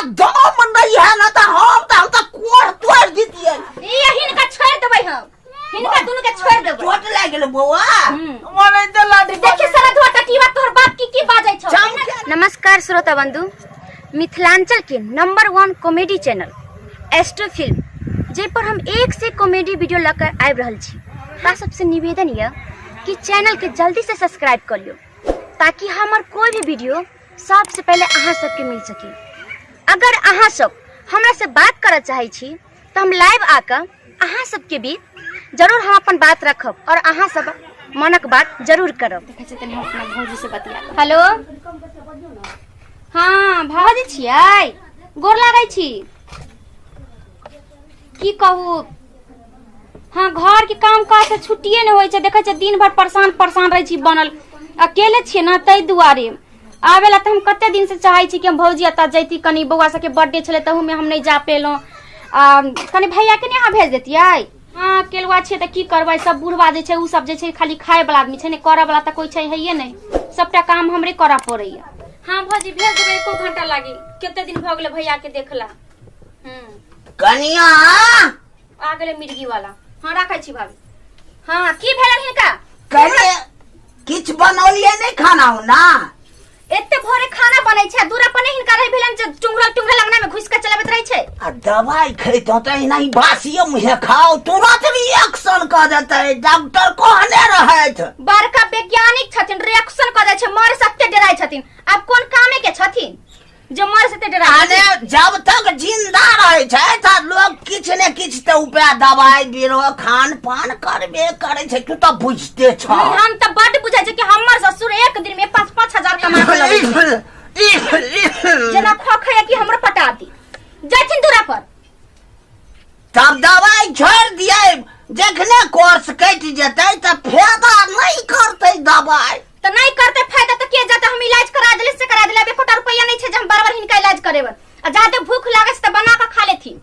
एकदम नहीं है ना तऽ हम तऽ कोढ़ तोड़ि दितियै। ई हिनका छोड़ि देबै हम, हिनका दुनू के छोड़ि देबै। चोट लागि गेलै बौआ। मने तऽ लाठी। देखी सारा धोआ टटीवा तोहर बाप की की बाजै छौ। चमके। नमस्कार श्रोता बंधु, मिथिलांचल के number 1 comedy channel astro film, जाहि पर हम एक से कॉमेडी वीडियो लऽ कऽ आबि रहल छी। हमरा सबसे निवेदन यऽ कि चैनल के जल्दी से सब्सक्राइब कर लियौ ताकि हमर कोई भी वीडियो सबसे पहले अहाँ सबके मिल सके। अगर अहाँ सब हमरा से बात करऽ चाहै छी तऽ हम लाइव आकऽ अहाँ सबके बीच जरूर हम अपन बात रखब और अहाँ सब मनक बात जरूर करब। देखै छी तनी हम अपना भौजी से बतिया। हेलो, हाँ भौजी छियै, गोर लागै छी। की कहू, हाँ घर के काम काज से छुट्टिए नहि होइ छै। देखै छियै दिन भरि परेशान परेशान रहै छी बनल, अकेले छियै ने ताहि दुआरे। आबे ला तऽ हम कते दिन से चाहै छी कि हम भौजी एतऽ जैती। कनी बौआ सबके बर्थडे छलै, तहूमे हम नहि जा पेलहुँ। आ कनी भैयाके ने अहाँ भेज देतियै। हाँ अकेलुआ छियै तऽ की करबै, सब बुढ़वा जे छै ओ सब जे छै खाली खाय वाला आदमी छै ने, करऽ वाला तऽ कोइ छै हैये नहि, सबटा काम हमरे करऽ पड़ैया। हाँ भौजी भेज देबै, एको घंटा लागी, कते दिन भऽ गेलै भैयाके देखला। कनिया आ गेलै मिर्गी वाला। हाँ राखै छी भाभी। हाँ की भेलन हिनका? कहले किछु बनौलियै नहि खाना उना? एते भोरे खाना बनै छै, दूरा पर नहि हिनका रहि भेलन जे टुंगरल टुंगरल अंगना में घुसि के चलाबैत रहै छै। आ दवाई खैतौ तऽ एना ही बासिए मुँहे खाओ, तुरंत रिएक्शन कऽ देतै, डॉक्टर कहने रहथि। बड़का वैज्ञानिक छथिन, रिएक्शन कऽ दै छै, मरे से एते डराइ छथिन। आब कोन कामे के छथिन जो मरे से एते डराइ अरे छथिन? जब तक जिंदा रहे छै तऽ लोग किछु ने किछु तऽ उपाय दवाई बीरो खान पान करबे करै छै, तू तऽ बुझते छ। हम तऽ बड्ड बुझै छी कि हमर ससुर एक दिन में 5-5 हजार कमा के लबै छै। जेना खोखैया कि हमरो पटा दी जाथिन दूरा पर। तब दवाई छोड़ि दियै, जखने कोर्स कटि जेतै तऽ फायदा नहि करतै दवाई। तऽ नहीं करते फायदा तऽ के जाते? हम इलाज करा देले से करा देले, अब एकोटा रुपया नहीं छै जे हम बार-बार हिनका इलाज करेबै। आ जादे भूख लागै छै तऽ बना कऽ खा लेथिन।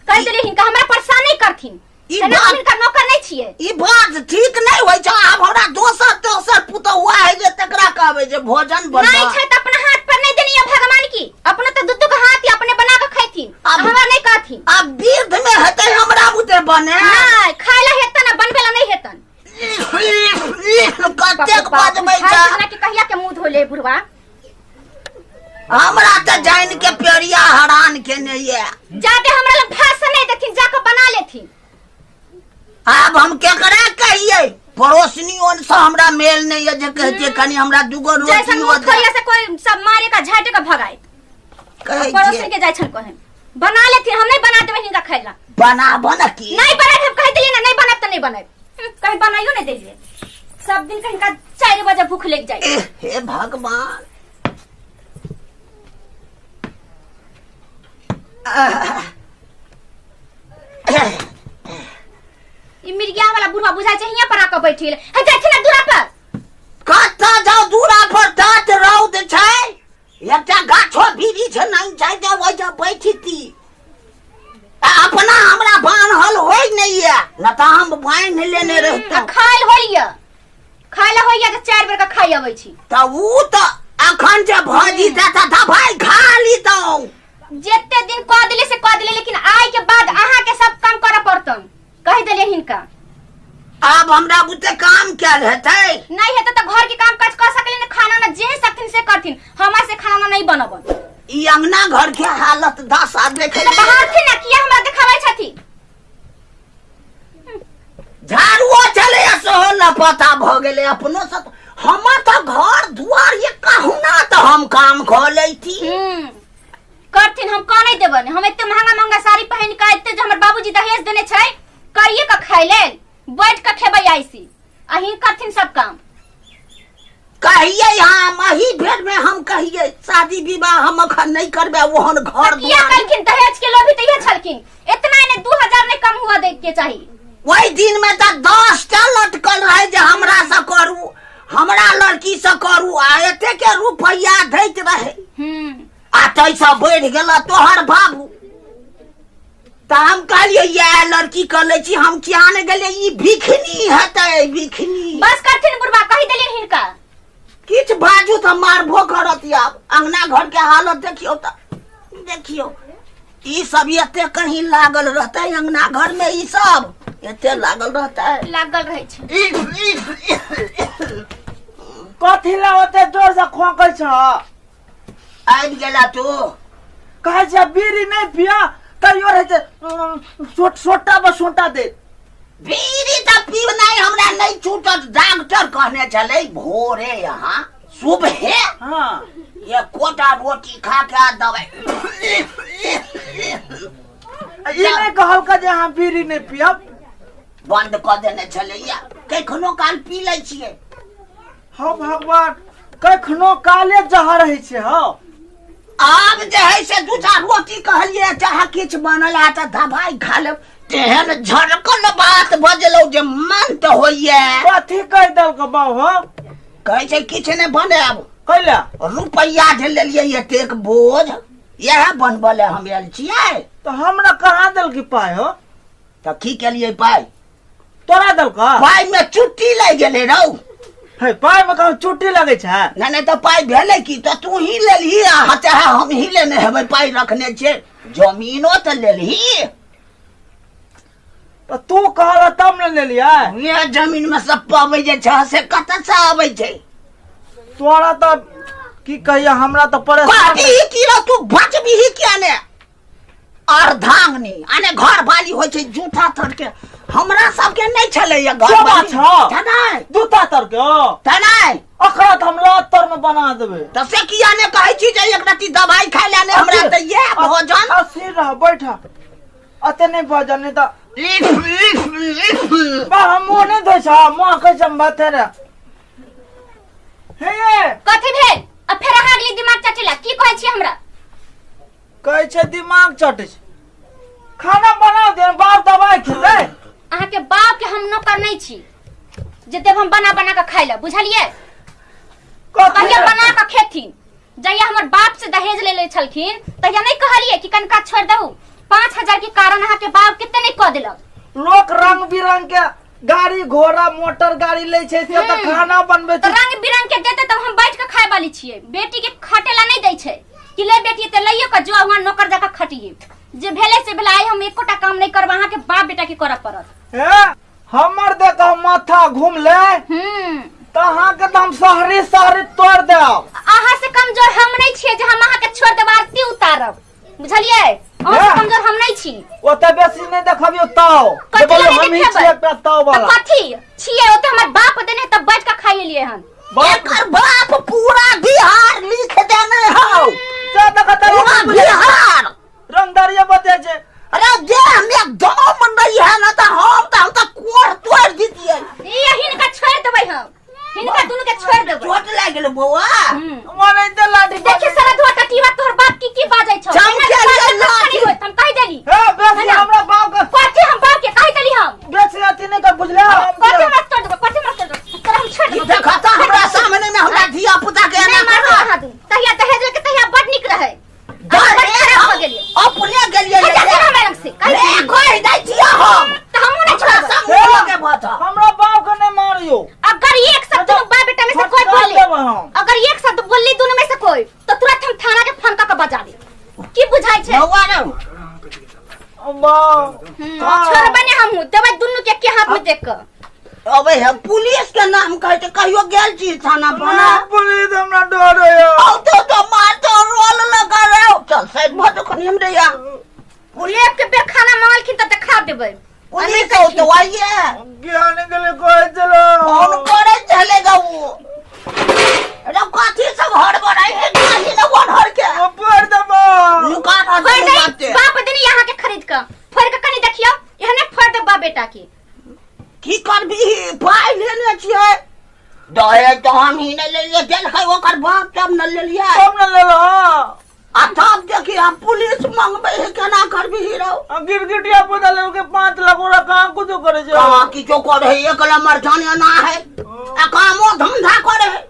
कहि देलियै हिनका हमरा परेशान नहीं करथिन। ई तेना हम बात- हिनका नौकर नहीं छियै। ई बात ठीक नहि होइ छै। आब हमरा दोसर दोसर पुतहुआ है जे तकरा कहबै जे भोजन नहीं बना। छै तऽ अपना हाथ पर नहीं देनी है भगवान की, अपना तऽ दू-दू के हाथ ही अपने बना कऽ खैथिन, आब- हमरा नहीं कहथिन। आब वृद्ध में हेतै हमरा बुते बने? नहीं, खाय ला हेतन आ बनबै ला नहीं हेतन। कतेक बजबै छै? जेना कि कहिया के मुंह धोले बुढ़वा। हमरा तऽ जानि के पेरिया हरान केने ये। जाके हमरा लग भाषण नहीं देथिन, जाके बना लेथिन। आब हम केकरा कहियै? पड़ोसनी ओन से हमरा मेल नहीं है जे कहते कनी हमरा दूगो जैसन रोटी मुंह धोइया से कोई सब मारे का झाटे का भगाए। कहै पड़ोसन छियै के जाइ छन कहे बना लेथिन, हम नहीं बना देबै हिनका खाइला। बनाबऽ ने की? नहीं बनाब, हम कहि देलियै ना, नहीं बनाब तऽ नहीं बनाब। कहीं बनाइयो नहीं देलियै। सब दिन कहीं का 4 बजे भूख लग जाए। एह, हे भगवान। ई मिर्गिया वाला बुढ़वा बुझाइ छै हियां पर आके बैठिल है, जाइ छै ना दूरा पर। कतऽ जाउ दूरा पर? तात रौद छै, एकटा गाछो वृक्ष नहीं छै जे ओहि जे बैठती। आ अपना हमरा बान्हल होइ नहीं ये न तऽ हम बान्हि लेने आ रहितहुँ। खाइल होइया, खाइल होइया तऽ 4 बेर के खाइ अबै छी। तऽ ऊ तऽ अखन जे भऽ जीतै तऽ दवाइ खा लितहुँ। जते दिन कऽ देलियै से कऽ देलियै, लेकिन आइ के बाद अहाँ के सब काम करऽ पड़तन, कहि देलियै हिनका। आब हमरा बुते काम कैल हेतै? नहीं हेतै तऽ घर के काम काज कऽ सकली ने, खाना ना जे सकथिन से करथिन, हमरा से खाना ना नहीं बनबन। ई अंगना घर के हालत दशा देखै तऽ बाहर ना किया हमरा देखाबै छथिन? झाड़ुओ चले सेहो लपता भऽ गेलै। अपनो से हमर तऽ घर दुआर ये कहुना तऽ हम काम कऽ लैती। करथिन, हम कह नहीं देबन। हम एते महंगा महंगा साड़ी पहिन के एते जे हमर बाबूजी दहेज देने छै करिए के खाइ लेल, बैठ के खेबै आइसी, अहीं करथिन सब काम। कहियै हम अही भेट में हम कहियै शादी विवाह हम अखन नहीं करबै ओहन घर तऽ किया दुआर। कहलखिन? दहेज के लोभी तऽ इहे छलखिन, इतना ने 2000 नहीं कम हुआ दे के चाही। ओहि दिन में तऽ 10टा लटकल रहे जे हमरा से करू, हमरा लड़की से करू, आ एते के रुपैया दैत रहे। आ तैसँ बढ़ि गेल तोहर बाबू, तऽ हम कहलियै इएह लड़की कऽ लै छी। हम किया ने गेलियै, ई भिखनी हेतै भिखनी। बस करथिन बुढ़बा, कहि देलियनि हिनका। किछु बाजू तऽ मारबो करत। आब अंगना घर के हालत देखियौ तऽ देखियौ ई सब एते कहीं लागल रहतै अंगना घर में ई सब एते लागल रहतै। लागल रहै छै। कथी ला ओते जोर से खोंकै छ? आबि गेला तू? कहै छै बीड़ी नहि पिया तैयो रहै छै सोटा पर सोटा दे। बीड़ी तऽ पीबनाइ हमरा नहि छूटत, डॉक्टर कहने छलै भोरे यहाँ सुबहे हाँ एकोटा रोटी खा के आ दवाई। ई नहि कहलकै जे अहाँ बीड़ी नहि पियब? बंद कऽ देने छलैया, कखनो काल पी लै छियै। हौ भगवान, कखनो काले जहर होइ छै हौ। आब जे है से दू चार रोटी कहलियै चाहे किछु बनल है तऽ दवाई खा लेब, तेहन झरकल बात बजलौ जे मन तऽ होइए। कथी कहि देलकौ बाउ हौ? कहै छै किछु नहि बनायब। कैला? रुपैआ जे लेलियै एतेक बोझ, इएह बनबऽ लए हम आयल छियै। तऽ हमरा कहाँ देलकी पाइ हौ? तऽ की केलियै पाइ? तोरा देलकौ? पाइ में चुट्टी लागि गेलै रौ। हे, पाइ में कहूँ चुट्टी लगै छै? नहि नहि, तऽ पाइ भेलै की? तऽ तू ही लेलही आ चाहे हम ही लेने हेबै, पाइ रखने छियै, जमीनो तऽ लेलही। तऽ तू कहल तब ने लेलियै। ये जमीन में सब पबै जे छै से कतऽ से आबै छै? तोरा तऽ की कहिया, हमरा तऽ परेशान। कहबीही की रौ, तू बचबीही किया ने? अर्धांगनी आने घर वाली होइ छै जूठा तर के, हमरा सबके नहि छलैया घर के बात वाली। छौ? तेनाइ। जूता तर के? तेनाइ। ओकरा तऽ हम लात तर में बना देबै। तऽ से किया ने कहै छी जे एक रत्ती दवाई खाय लए ने हमरा तऽ इएह भोजन। अस्थिर रह, बैठ, अते नहि बाजऽ, नहि तऽ बा हम मुँह नहि धोइ छ, मुँह कहै छै हम भाते रे। हे ये। कथी भेल? आ फेर अहाँ अगली दिमाग चटेला की कहै छी हमरा? कहै छै दिमाग चटै छै। खाना बना दे, बाप दवाई खेतै। अहाँ के बाप के हम नौकर नहीं छी जे देब हम बना बना के खाइ ला, बुझलियै? कथी? कहिया बना के खेथिन? जहिया हमर बाप से दहेज ले ले छलखिन तहिया नहीं कहलियै कि कनका छोड़ दहु? 5000 के कारण अहाँ के बाप कते नहीं कह देलक। लोक रंग बिरंग के गाड़ी घोड़ा मोटर गाड़ी लै छै से तऽ खाना बनबै तऽ छै। रंग बिरंग के देते तब हम बैठ के खाए वाली छियै। बेटी के खटेला नहीं दै छै कि ले बेटी ते लइयो के जो वहाँ नौकर जाके खटिए। जे भेलै से भेलै, आइ हम एकोटा काम नहीं करब, अहाँ के बाप बेटा के करऽ पड़त। हे, हमर देख माथा घूमले तऽ अहाँके तऽ हम शहरी शहरी तोड़ देब। अहाँ से कमजोर हम नहीं छियै जे हम अहाँ के छोड़ देब आरती उतारब, बुझलियै? अहाँ से हे। कमजोर हम नहीं छी। ओते बेसी नहीं देखबियौ ताव। कथी जे बोलियौ लए हम ही देखेबै? छियै एकटा ताव तऽ वाला। कथी छियै? ओते हमर बाप देने तब बैठ के खाइ एलियै हन। बाप एकर बाप पूरा बिहार लिख देने हौ। जा देखा तारी पूरा बिहार। रंगदारिया बते छै। अरे देह में दम नहीं है ना तऽ हम तऽ कोर तोड़ दितियै। ई हिनका छोड़ देबै हम, हिनका दुनू के छोड़ देबै। चोट लागि गेलो बौआ। मने ते लाठी देखी सारा धोआ टटीवा तोहर बाप की की बाजै छौ। चमके एना लिए बात लाठी। नहीं होइत, हम कहि देली। हे, बेसी है ना? हमरा बाप के कथी हम बाप के कहि देली हम? बेसी अथी नहीं कर, बुझले? कथी हमरा तोड़ देबै? कथी हमरा तोड़ देबै? तोरा हम छोड़ ई देबै। देखा तऽ हमरा सामने में हमरा धिया पुता के नहि एना मारबो करत। अहाँ दुनू। तहिया दहेज लेके तहिया बड नीक रहै। बड खराब भऽ गेलियै। अपने गेलियै। हे, जा हमरा लग से, कहि रे, देली। कहि दै छियै हम। तऽ हमहूँ नहि हमरा छोड़बै। सामने लगे बात। हमरा बाप के नहीं मारियो। अगर एक शब्द दुनू बाप बेटा में से कोई फटका बोले, देबै हम। अगर एक शब्द बोलली दुनू में से कोई, तो तुरंत हम थाना के फोन कऽ के बजा देब। की बुझाइ छै? बौआ रौ। बाप। छोड़बै नहि हमहूँ, देबै दुनू के एके हाथ में देख कऽ। अबै है पुलिस के नाम कहै छै, कहियो गेल छी थाना पर? ना, पुलिस हमरा डर होइए। औ तो मार तो रोल लगा रे। चल साइड भऽ जो कनी हमरे या। लेप के बेर खाना मांगलखिन तऽ देखा देबै। पुलिस औ तो आइए। ज्ञान के लिए कहै छलो। फोन करे चलेगा वो। अरे कथी सब हड़बड़ाई है नाही ना वन हर के। ओ पढ़ देबो। नुका रह फोड़ दे दे, बाते। बाप देनी यहाँ के खरीद के फोड़ के कनी देखियो, एहने फोड़ दे बाप बेटा के। की करबी, पाइ लेने छियै। दहेज तऽ हम ही नहि लेलियै, देलकै ओकर बाप तब ने लेलियै। तब ने लेलहो। आ तब देखी हम पुलिस मंगबै है, केना करबी रौ? आ गिरगिटिया पता लेलकै 5 लाख, ओकरा कहाँ कुछो करै छै? कहाँ किछो करे है, एक नंबर जाने ना है। आ कामो धंधा करे है।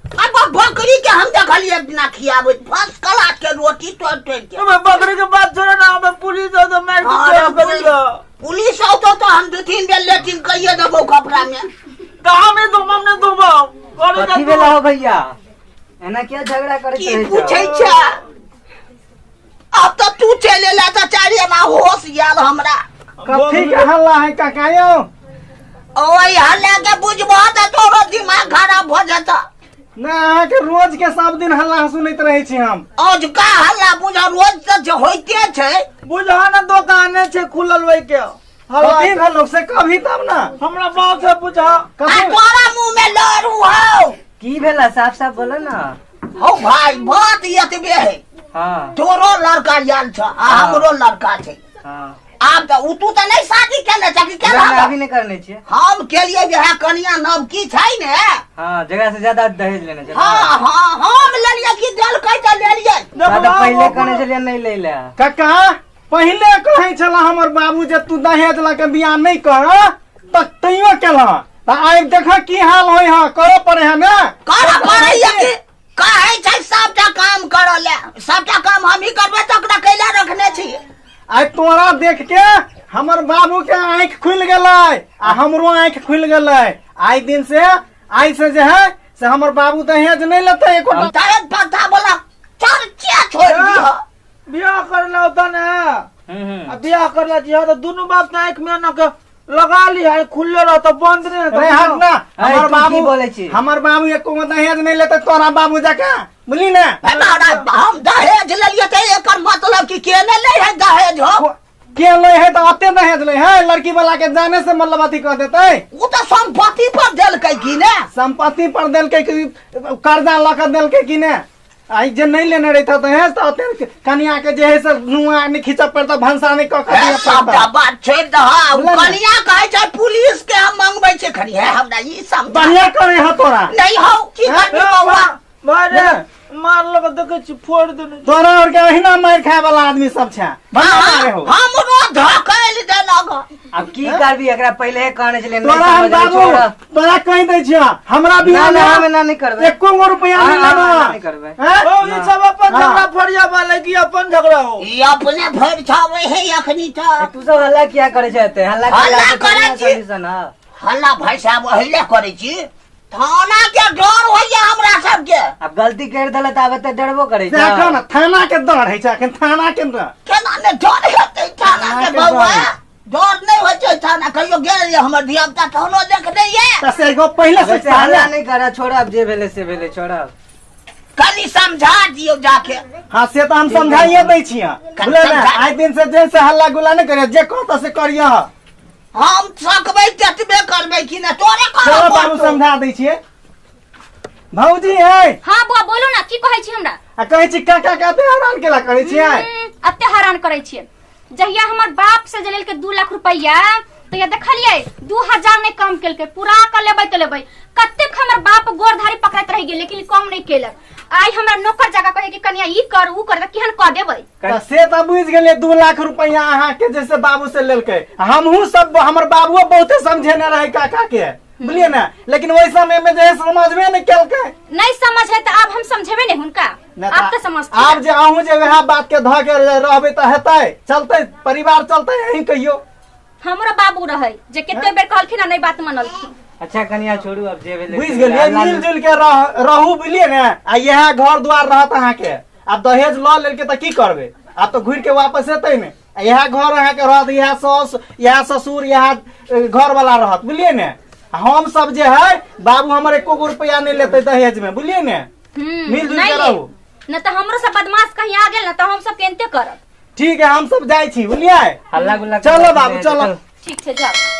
अब बकरी के हम देखलियै बिना खियाबैत फर्स्ट क्लास के रोटी तोड़ तोड़ के। अबे बकरी के बात छोड़ो ना, अबे पुलिस आओ तो मार के हाँ, छोड़ रे, करेगा। पुलिस औतो तो हम 2-3 बेर लेटिन कहिए देबो कपड़ा में। तो हम ही दूब, हम नहीं दूब। अरे कथी जा भेला हो भैया, एना किया झगड़ा करैत की रहै छौ? पूछै छै? होश आयल हमरा। कथी के हल्ला है काका यौ? ओहि हल्ला के बुझबह तऽ तोरो दिमाग खराब भऽ जेतऽ। ना, अहाँके रोज के सब दिन हल्ला सुनैत रहै छी हम। औजका हल्ला बुझ रोज तऽ जे होइते छै। बुझा ना, दोकाने छै खुलल ओहि के हल्ला। कथी भेलो से कभी तब ना हमरा बाप से बुझा। आ कथी तोरा मुँह में लड़ू हौ? की भेला, साफ साफ बोलो ना। हौ भाई, बात एतबे है। तोरो लड़का आयल छ आ हमरो लड़का छै। आब तऽ उ तू तऽ नहि शादी केने छ कि केला? ना, अभी नहीं करने छियै। हम केलिए जे है कनिया नव की छै ने। हाँ, जगह से ज्यादा दहेज लेने छै। हाँ हाँ, हम लेलिए कि देलकै तऽ लेलिए। ज्यादा पहिले कहने छलियै नहीं ले ले। काका, पहिले कहै छला हमर बाबू जे तू दहेज लऽ के बियाह नहि कर, तऽ तैयो केलह, तऽ आइ देख की हाल होइ हँ। करऽ पड़े है ने। करऽ पड़ैया कि कहै छै सबटा काम करऽ ले, सबटा काम हमही करबै तऽ ओकरा कैला रखने छी? आइ तोरा देख के हमर बाबू के आँखि खुलि गेलै आ हमरो आँखि खुलि गेलै। आइ दिन से, आइ से जे है से हमर बाबू दहेज नहि लेतै एकोटा। दहेज प्रथा बोला चर्चे छोड़ि दिह। बियाह करे ला होता ने, आ बियाह करे ला जिहा तो दुनू बाप के आँख में न के लगा ली है, खुले रहता, बंद नहीं रहता। रे हट ना। अरे, हमर तू की बाबू बोलै छी? हमर बाबू एको गो दहेज नहीं लेते तोरा बाबू जकाँ, बुझली ने? हे महाराज, हम दहेज लेलिए तऽ एकर मतलब कि के ने लै है दहेज हो? के ले है तऽ अते दहेज ले है, लड़की वाला के जाने से मतलब अथी कह देते। ओ तऽ संपत्ति पर देलकै कि ने? संपत्ति पर देलकै कि कर्जा लऽ के देलकै कि ने? आई जे नहीं लेने रही था दहेज तऽ अते कनिया के जे है से नुआ नहीं खींचऽ पड़ता, भनसा नहीं कऽ के हे, दिअ सबटा पड़ता। बात छोड़ि दह। बुझल ने? कनिया कहै छै पुलिस के हम मंगबै छै खनी हे, हमरा ई समझ बढ़िया करे है तोरा। नहीं हौ, की करबी बौआ? भाई रे, मारलक, देखै छी फोड़ देने। तोरा और के अहिना मार खाए वाला आदमी सब छै, बढ़िया मारे हो। हमरो धकेल देलक। अब की करबी एकरा, पहिले कहने छलियै नहीं तोरा हम समझ बाबू छोड़। तोरा कहि दै छियौ, हमरा बियाह ना, ना, में हम एना नहि करबै। एको गो रुपया हाँ, नहीं हाँ, लेबा। एना नहि करबै। हैं? ओ, ई सब अपन झगड़ा फरिया वाला कि अपन झगड़ा हो? ई अपने भरि छावे है अखनी तऽ। तू सब हल्ला किया करै छै एते? हल्ला हल्ला करला से करै थोड़ी ना छी। सॉल्यूशन ह। हल्ला भाई साहब अहिले करै छी, थाना के डर होइया हमरा सबके। आब गलती कर देले तऽ आब एते डरबो करै छै? देखो ना, थाना के डर है छै अखन, थाना के डर। केना ने डर हेतै थाना के थाना के बौआ? डर। डर नहि होइ छै थाना। कहियो गेल रहियै हमर धिया पुता थानो देखने ये। तऽ से एगो पहिले से वैसे हल्ला नहीं कर, छोड़, अब जे भेलै से भेलै, छोड़ अब। कनि समझा दियौ जाके। हाँ, से तऽ हम समझाइए दै छियै, कनि बुझलियै ने? समझा। आइ दिन से जे से हल्ला गुल्ला नहि करियौ, जे कहतऽ से करियौ। हम सकबै ततबे करबै कि ने, तोरे करऽ चलो बाबू, पड़तौ। समझा दै छियै भौजी है। हाँ बुआ, बोलू ना, की कहै छी हमरा? आ कहै छी काका के एते हैरान केला करै छियै? एते हैरान करै छियै। जहिया हमर बाप से जे लेलकै 2 लाख रुपैआ, तहिया देखलियै 2000 नहि कम केलकै, पूरा कऽ लेबै तऽ लेबै। कतेक हमर बाप गोर धारी पकड़ैत रहि गेल, लेकिन कम नहि केलक। आइ हमरा नौकर जगह कहै कि कनिया ई कर ऊ कर, तऽ केहन कऽ देबै? तऽ से तऽ बुझि गेलियै, 2 लाख रुपैआ अहाँके जैसे बाबू से लेलकै, हमहूँ सब हमर बाबुओ बहुते समझेने रहै काका के, बुझलियै ने? लेकिन ओहि समय में जे है समझबे नहि केलकै। नहीं समझ है तऽ आब हम समझेबै ने हुनका। नहि आब तऽ तऽ समझथिन। आब जे अहूँ जे वएह बात के धऽ के रहबै तऽ हेतै, चलतै परिवार चलतै? अहीं कहियौ। हमरो बाबू रहै जे कते बेर कहलखिन आ नहि बात मनलखिन। अच्छा कनिया, छोड़ू, अब जे भेलै बुझि से भेलै। गेलियै? हल्ला मिल जुल के रहू, बुझलियै ने? आ इएह घर द्वार रहत अहाँके। आब दहेज लऽ लेलकै तऽ की करबै? आब तऽ घुरि के वापस एतै ने। आ इएह घर अहाँके रहत, इएह साउस, इएह ससुर, इएह घर वाला रहत, बुझलियै ने? आ हम सब जे है, बाबू हमर एको गो रुपया नहि लेतै दहेज में, बुझलियै ने? मिल जुल नहीं के लेब। रहू। न तऽ हमरो सब बदमाश कहीं आ गेल ने तऽ हम सब केनते करब। ठीक है, हम सब जाइ छी, बुझलियै? हल्ला गुल्ला चलो बाबू, चलो। ठीक छै, जाओ।